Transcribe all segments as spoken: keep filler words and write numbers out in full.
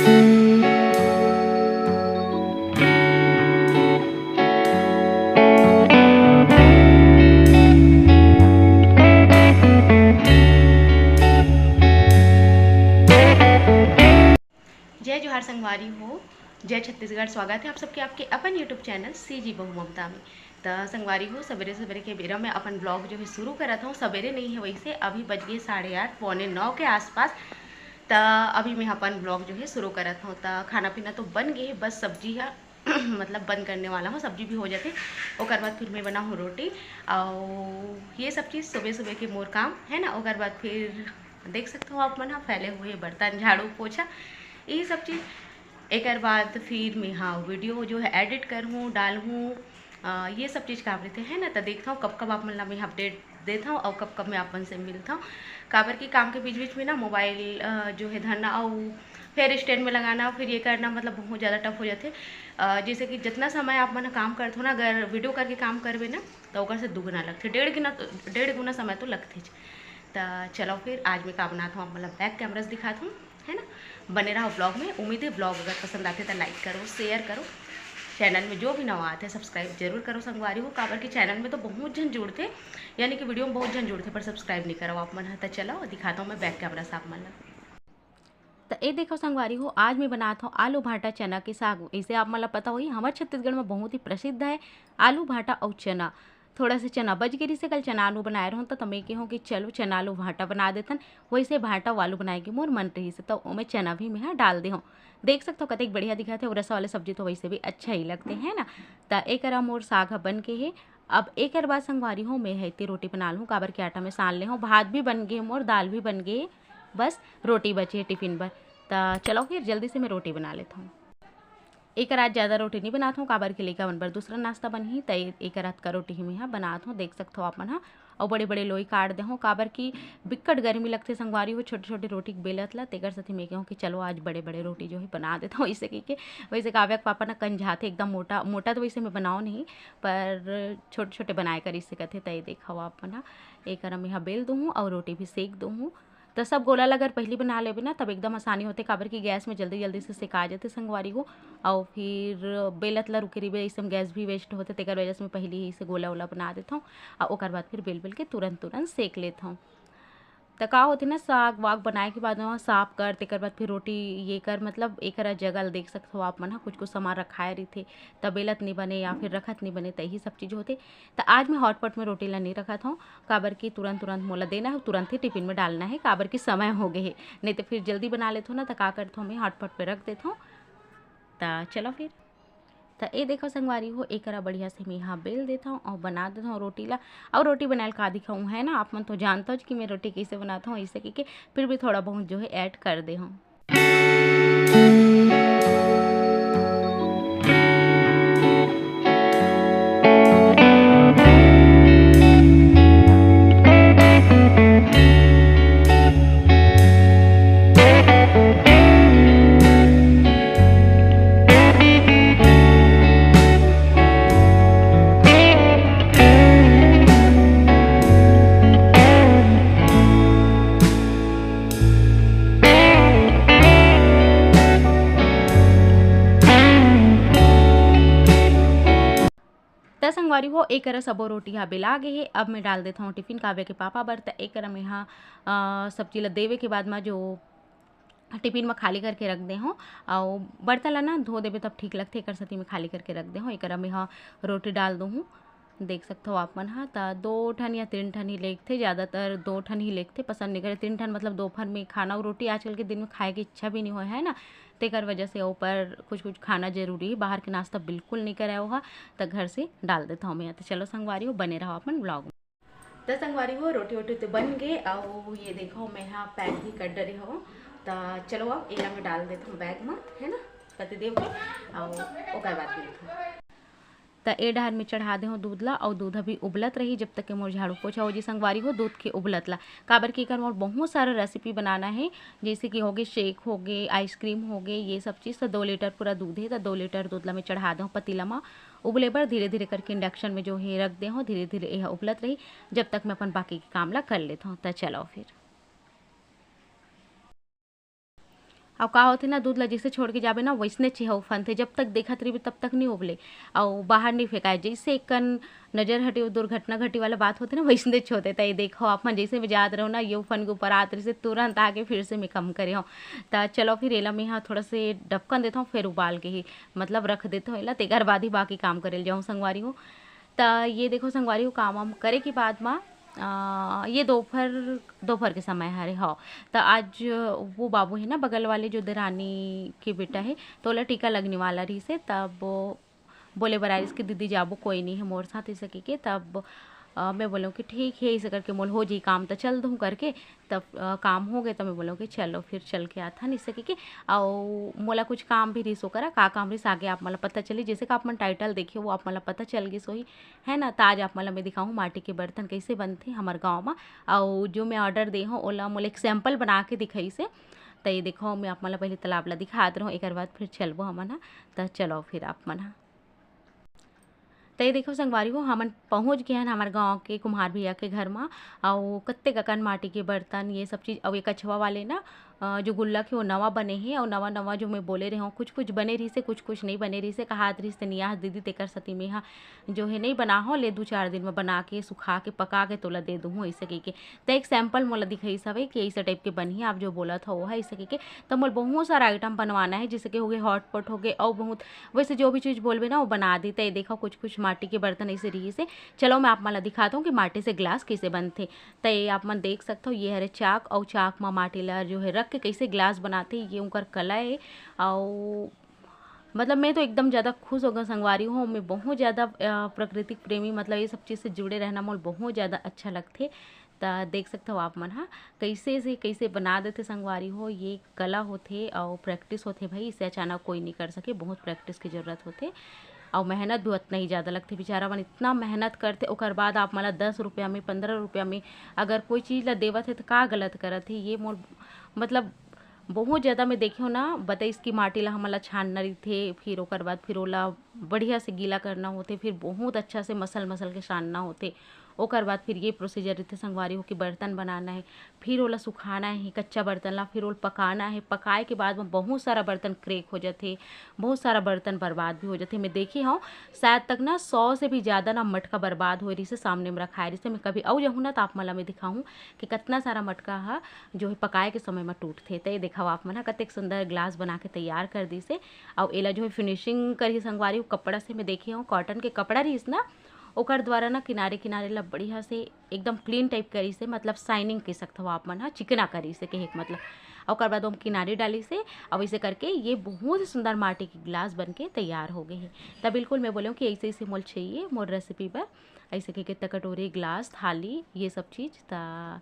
जय जोहार संगवारी हो, जय छत्तीसगढ़। स्वागत है आप सबके आपके अपन YouTube चैनल सीजी बहु ममता में। त संगवारी हो, सवेरे सवेरे के बेरा में अपन ब्लॉग जो है शुरू करत हूँ। सवेरे नहीं है, वैसे अभी बज गए साढ़े आठ, पौने नौ के आसपास। त अभी मैं अपन ब्लॉग जो है शुरू करत हूँ। त खाना पीना तो बन गए है, बस सब्जी है मतलब बंद करने वाला हूँ, सब्जी भी हो जाते, ओकर बाद फिर मैं बनाहूँ रोटी। और ये सब चीज़ सुबह सुबह के मोर काम है ना। ओकर बाद फिर देख सकते हो आप मन ह फैले हुए बर्तन, झाड़ू, पोछा, यही सब चीज़। एकर बाद फिर मैं हाँ वीडियो जो है एडिट करहूँ, डालहूँ, अ, ये सब चीज़ काम रहते हैं ना। तो देखता हूँ कब कब आप मन ला मैं अपडेट देता हूँ और कब कब मैं आप मन से मिलता हूँ। काबर कि काम के बीच बीच में ना मोबाइल अ, जो है धरना और फेर स्टैंड में लगाना, फिर ये करना, मतलब बहुत ज़्यादा टफ हो जाते। अ, जैसे कि जितना समय आप मन काम करते हो ना, अगर वीडियो करके काम करबे ना, तो ओकर से दुगुना लगथे, डेढ़ गुना, डेढ़ गुना समय तो लगथे। त चलो फिर आज मैं का बनात हूँ, आप मतलब बैक कैमरा से दिखात हूँ, है ना। बने रहो ब्लॉग में। उम्मीद है ब्लॉग अगर पसंद आते तो लाइक करो, शेयर करो, चैनल में जो भी नवा आते हैं सब्सक्राइब जरूर करो संगवारी हो। काबर कि चैनल में तो बहुत झन जुड़ते, यानी कि वीडियो में बहुत झन जुड़ते, पर सब्सक्राइब नहीं करो आप मन ह। त चलो दिखाता हूँ मैं बैक कैमरा से आप मन ला। त ए देखो संगवारी हो, आज मैं बनात हूँ आलू भाटा चना के साग। इसे आप मन ला पता होही, हमर छत्तीसगढ़ में बहुत ही प्रसिद्ध है आलू भाटा अउ चना। थोड़ा से चना बच गे रिहिसे, कल चना आलू बनाए रहूँ, त मैं कहूँ कि चलो चना आलू भाटा बना देथन। वैसे भाटा अउ आलू बनाए के मोर मन रहिसे, त ओमे चना भी मैं ह डाल दे हूँ। देख सकते हो कतेक बढ़िया दिखत है, रसा वाले सब्जी तो वैसे भी अच्छा ही लगते हैं ना। त एकरा मोर साग ह बन के हे। अब एकर बाद संगवारी हो, मैं ह एती रोटी बना लूँ, काबर के आटा में सान ले हूँ। भात भी बन गे मोर, दाल भी बन गे, बस रोटी बचे हे टिफिन बर। त चलो फिर जल्दी से मैं रोटी बना लेता हूँ। एकर आज ज़्यादा रोटी नहीं बनात हूँ, काबर के लइका मन बर दूसरा नाश्ता बनही, त ए-, एकर अतका रोटी ही मैं ह बनात हूँ। देख सकत हो आप मन ह, अउ बड़े-बड़े लोई काट दे हूँ, काबर कि बिक्कट गर्मी लगथे संगवारी हो, छोटे-छोटे रोटी के बेलत ला, तेकर सेती मैं कहूँ कि चलो आज बड़े-बड़े रोटी जो है बना देता हूँ। इसे कहिके, वैसे काव्या के पापा ना कंझाथे एकदम मोटा, मोटा तो वैसे मैं बनाओ नहीं, पर छोटे-छोटे बनाए कर इसे कथे, त ए देखो आप मन ह, एकर मैं ह बेल दूँ हूँ अउ रोटी भी सेक दूँ हूँ। त सब गोला ला अगर पहिली बना लेबे ना, तब एकदम आसानी होथे, काबर कि गैस में जल्दी-जल्दी से सेका जथे संगवारी हो। अउ फिर बेलत ला रुके रहिबे, अइसे में गैस भी वेस्ट होथे, तेकर वजह से मैं पहिली ही से गोला-ओला बना देथौं, अउ ओकर बाद फिर बेल-बेल के तुरंत-तुरंत सेक लेथौं। त का होथे ना, साग-वाग बनाए के बाद म साफ कर, तेकर बाद फिर रोटी ये कर, मतलब एकरा जगह ल देख सकथव आप मन ह, कुछ-कुछ सामान रखाए रहिथे, त बेलत नइ बने या फिर रखत नइ बने, त इही सब चीज होथे। त आज मैं हॉटपॉट में रोटी ला नइ रखत हौं, काबर कि तुरंत-तुरंत मोला देना हे, तुरंत ही टिफिन में डालना हे, काबर कि समय हो गे हे। नहीं तो फिर जल्दी बना लेथौं ना, त का करथौं, मैं हॉटपॉट पे रख देथौं। त चलो फिर, त ए देखो संगवारी हो, एकरा बढ़िया से मैं हा बेल देथौं अउ बना देथौं रोटी ला। अउ रोटी बनाए ल का दिखाऊं, है ना, आप मन तो जानथव कि मैं रोटी कैसे बनाथौं, ऐसे कहिके फिर भी थोड़ा बहुत जो है ऐड कर दे हौं। त संगवारी हो, एकरा सबो रोटी हा बेला गे हे। अब मैं डाल देथौं टिफिन काव्या के पापा बर। त एकरा मैं हा, अ, सब्जी ला देवे के बाद म जो टिफिन म खाली करके रख दे हौं, अउ बर्तन ला ना धो देबे तब ठीक लगथे, एकर सेती मैं खाली करके रख दे हौं। एकरा मैं हा रोटी डाल दे हौं, देख सकथव आप मन हा। त दो ठन या तीन ठन ही लेगथे, ज़्यादातर दो ठन ही लेगथे, पसंद नइ करे तीन ठन, मतलब दोपहर में खाना अउ रोटी आजकल के दिन में खाए के इच्छा भी नइ होय, है ना, तेकर वजह से ऊपर कुछ-कुछ खाना जरूरी हे, बाहर के नाश्ता बिल्कुल नइ करे ओहा, त घर से डाल देथौं मैं। त चलो संगवारी हो, बने रहो अपन ब्लॉग में। त संगवारी हो, रोटी-वोटी तो बन गे, अउ ये देखो मैं हा पैक भी कर डरे हौं। त चलो अब एला मैं डाल देथौं बैग में, है ना, पतिदेव के, अउ ओकर बाद मिलथौं। त ए डहर में चढ़ा दे हौं दूध ला, अउ दूध अभी उबलत रही, जब तक के मोर झाड़ू पोछा हो जी संगवारी हो दूध के उबलत ला। काबर कि एकर मोर बहुत सारा रेसिपी बनाना हे, जैसे कि होगे शेक होगे, आइसक्रीम होगे, ये सब चीज़। त दो लीटर पूरा दूध हे, त दो लीटर दूध ला मैं चढ़ा दे हौं पतीला म उबले बर। धीरे-धीरे करके इंडक्शन में जो हे रख दे हौं, धीरे-धीरे एह उबलत रही, जब तक मैं अपन बाकी के काम ला कर लेथौं। त चलो फिर। अउ का होथे ना, दूध ला जइसे छोड़ के जाबे ना, वइसने चिहा उफनथे, जब तक देखत रहिबे तब तक नहीं उबले, अउ बाहर नहीं फेंकाय। जइसे एक कन नजर हटे, वो दुर्घटना घटी वाला बात होथे ना, वइसने होथे। त ये देखो, आप मन जइसे मैं जात रहो ना, ये उफन के ऊपर आत रहिसे, तुरंत आके फिर से मैं कम करे हूँ। त चलो फिर एला मैं हा थोड़ा से डबकन देथव, फिर उबाल के ही मतलब रख देथव एला, तेकर बाद ही बाकी काम करे ल जाऊँ संगवारी हो। त ये देखो संगवारी हो, काम वाम करे के बाद मा अ, ये दोपहर, दोपहर के समय हरे, हाँ। त आज वो बाबू है ना बगल वाले जो देरानी के बेटा है, तो ओला टीका लगने वाला रहिसे, तब बोले बर आइस कि दीदी जाबो, कोई नहीं है मोर साथ, ऐसे कहिके। तब अ, मैं बोलूँ कि ठीक है, ऐसे करके मोल हो जी काम, त चल दूँ करके। तब अ, काम हो गए, तब मैं बोलूँ कि चलो फिर चल के आथन, ऐसे कहिके। अउ मोला कुछ काम भी रहिस ओकरा, का काम रहिस आगे आप मन ला पता चली। जैसे कि आप मन टाइटल देखे हो, वो आप मन ला पता चल गिस होही, है ना। त आज आप मन ला मैं दिखाहूँ माटी के बर्तन कैसे बनथे हमर गाँव मा। अउ जो मैं ऑर्डर दे हूँ, ओला मोला एक सैंपल बना के दिखाइसे। त ये देखो, मैं आप मन ला पहले तालाब ला दिखात रहूँ, एकर बाद फिर चलबो हमन हा। त चलो फिर आप मन हा। त ये देखो संगवारी हो, हमन पहुँच गए हन हमर गाँव के कुम्हार भैया के घर मा। अउ कत्ते अकन माटी के बर्तन, ये सब चीज़, अउ ये कछवा वाले ना, अ, जो गुल्लक हे, वो नवा बने हे, अउ नवा नवा जो मैं बोले रहे हूँ, कुछ कुछ बने रहिसे, कुछ कुछ नहीं बने रहिसे। कहात रहिस ते नियास दीदी, तेकर सेती मैं हा जो है नहीं बना हो, ले दू चार दिन में बना के, सुखा के, पका के तोला दे दूँ, ऐसे कहिके। त एक सैंपल मोला दिखाइस हवे कि ऐसे टाइप के बनही, आप जो बोलत हो वो है, ऐसे कहिके। त मोला बहुत सारा आइटम बनवाना है, जैसे कि हो गए हॉटपॉट हो गए, और बहुत वैसे जो भी चीज़ बोलबे ना, वो बना दी। त ये देखो, कुछ कुछ माटी के बर्तन ऐसे रहिसे। चलो, मैं आप मन ला दिखाता हूँ कि माटी से ग्लास कैसे बनथे। त ये आप मन देख सकथो, ये हरे चाक, अउ चाक मा माटी ला जो है रख के कैसे ग्लास बनाथे, ये उनकर कला है। अउ मतलब मैं तो एकदम ज़्यादा खुश हो गया संगवारी हो। मैं बहुत ज़्यादा अ, प्राकृतिक प्रेमी, मतलब ये सब चीज़ से जुड़े रहना मोला बहुत ज़्यादा अच्छा लगथे। त देख सकथो आप मन हा, कैसे से कैसे बना देथे संगवारी हो। ये कला होथे अउ प्रैक्टिस होथे भाई, इसे अचानक कोई नहीं कर सके, बहुत प्रैक्टिस की ज़रूरत होथे। अउ मेहनत भी उतना ही ज़्यादा लगथे। बेचारा मन इतना मेहनत करथे, ओकर बाद आप मन ला दस रुपया में, पन्द्रह रुपया में अगर कोई चीज़ ला देवत हे, त का गलत करत हे? ये मोर, मतलब, बहुत ज़्यादा मैं देखे हूँ ना, बताइस कि माटी ला हमन ला छानना रहिथे, फिर ओकर बाद फिर ओला बढ़िया से गीला करना होथे, फिर बहुत अच्छा से मसल मसल के छानना होथे। ओकर बाद फिर ये प्रोसीजर रहिथे संगवारी हो कि बर्तन बनाना है, फिर ओला सुखाना है कच्चा बर्तन ला, फिर ओला पकाना है। पकाए के बाद में बहुत सारा बर्तन क्रैक हो जाथे, बहुत सारा बर्तन बर्बाद भी हो जाथे। मैं देखे हूँ, शायद तक ना सौ से भी ज़्यादा ना मटका बर्बाद होए रहिसे, सामने में रखाए रहिसे। मैं कभी अउ जाहूँ ना, त आप मन ला मैं दिखाहूँ कि कितना सारा मटका हा जो है पकाए के समय में टूटथे। त ये देखा आप मन हा, कतेक सुंदर ग्लास बना के तैयार कर दिसे। अउ एला जो है फिनिशिंग करही संगवारी हो कपड़ा से। मैं देखे हूँ, कॉटन के कपड़ा रहिस ना, ओकर द्वारा ना किनारे किनारे ला बढ़िया से एकदम क्लीन टाइप करिसे, मतलब शाइनिंग कह सकथो आप मन हा, चिकना करिसे कहे के मतलब। ओकर बाद ओम किनारे डालिसे, अब ऐसे करके ये बहुत ही सुंदर माटी के ग्लास बन के तैयार हो गए हे। त बिल्कुल मैं बोले हूँ कि ऐसे ऐसे मोल चाहिए मोर रेसिपी बर, ऐसे कह के त कटोरी, ग्लास, थाली, ये सब चीज़। त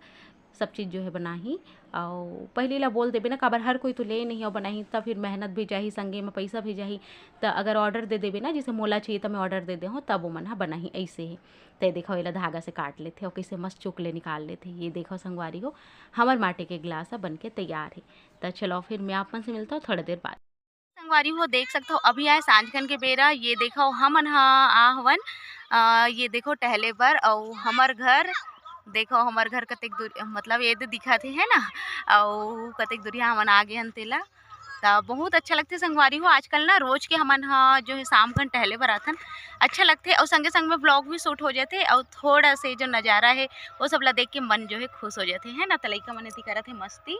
सब चीज़ जो है बनाही। अउ पहली ला बोल देबे ना, काबर हर कोई तो ले नहीं हो बनाही, त फिर मेहनत भी जाही, संगे में पैसा भी जाही। त अगर ऑर्डर दे देबे ना, जैसे मोला चाहिए त मैं ऑर्डर दे दे हूँ, तब वो मन हा बनाही। ऐसे ही त देखो, एला धागा से काट लेथे और कैसे मस्त चुकले निकाल लेथे। ये देखो संगवारी हो, हमर माटी के ग्लास ह बन के तैयार है। त चलो फिर मैं आप मन से मिलता हूँ थोड़ा देर बाद। संगवारी हो, देख सकथो, अभी आए सांझ खन के बेरा। ये देखो, हमन ह आ हवन, अ, ये देखो, टहले बर। अउ हमर घर देखो, हमर घर कतेक दूर, मतलब ये दे दिखत हे, है ना? अउ कतेक दूरिया हमन आ गे हन तेला। त बहुत अच्छा लगथे संगवारी हो। आजकल ना रोज के हमन ह जो है शाम खन टहले बर आथन, अच्छा लगथे। अउ संगे संग में व्लॉग भी शूट हो जाथे, अउ थोड़ा से जो नजारा है, वो सब ला देख के मन जो है खुश हो जाथे, है ना? त लइका मन एती करत हे मस्ती।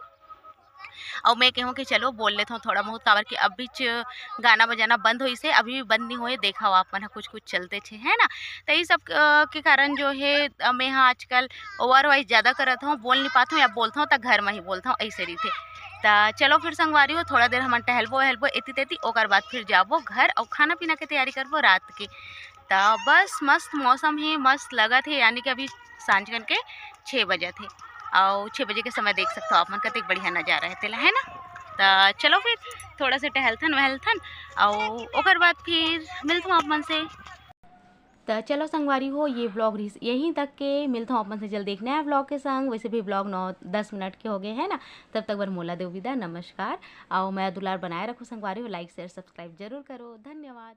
अउ मैं कहूँ कि चलो बोल लेथव थोड़ा बहुत, काबर कि अब बीच गाना बजाना बंद होइस हे, अभी भी बंद नहीं होए, देखव आप मन ह कुछ कुछ चलते छे, है ना? त ये सब, अ, के कारण जो है, अ, मैं ह आजकल ओवर वॉइस ज़्यादा करत हव, बोल नहीं पात हव या बोलथव त घर में ही बोलथव, ऐसे रहिथे। त चलो फिर संगवारी हो, थोड़ा देर हमन टहलबो वहलबो एती तेती, ओकर बाद फिर जाबो घर अउ खाना पीना के तैयारी करबो रात के। त बस मस्त मौसम हे, मस्त लगत हे, यानी कि अभी सांझ खन के छः बजत हे, अउ छः बजे के समय देख सकथव आप मन कतेक बढ़िया नजारा हे तेला, है ना? त चलो फिर थोड़ा से टहलथन वहलथन, अउ ओकर बाद फिर मिलथन आप मन से। त चलो संगवारी हो, ये व्लॉग रहिस यहीं तक के। मिलथन आप मन से जल्द एक नया व्लॉग के संग। वैसे भी व्लॉग नौ दस मिनट के हो गए, है ना? तब तक बर मोला देव विदा, नमस्कार। अउ मया दुलार बनाए रखो संगवारी हो, लाइक शेयर सब्सक्राइब जरूर करो। धन्यवाद।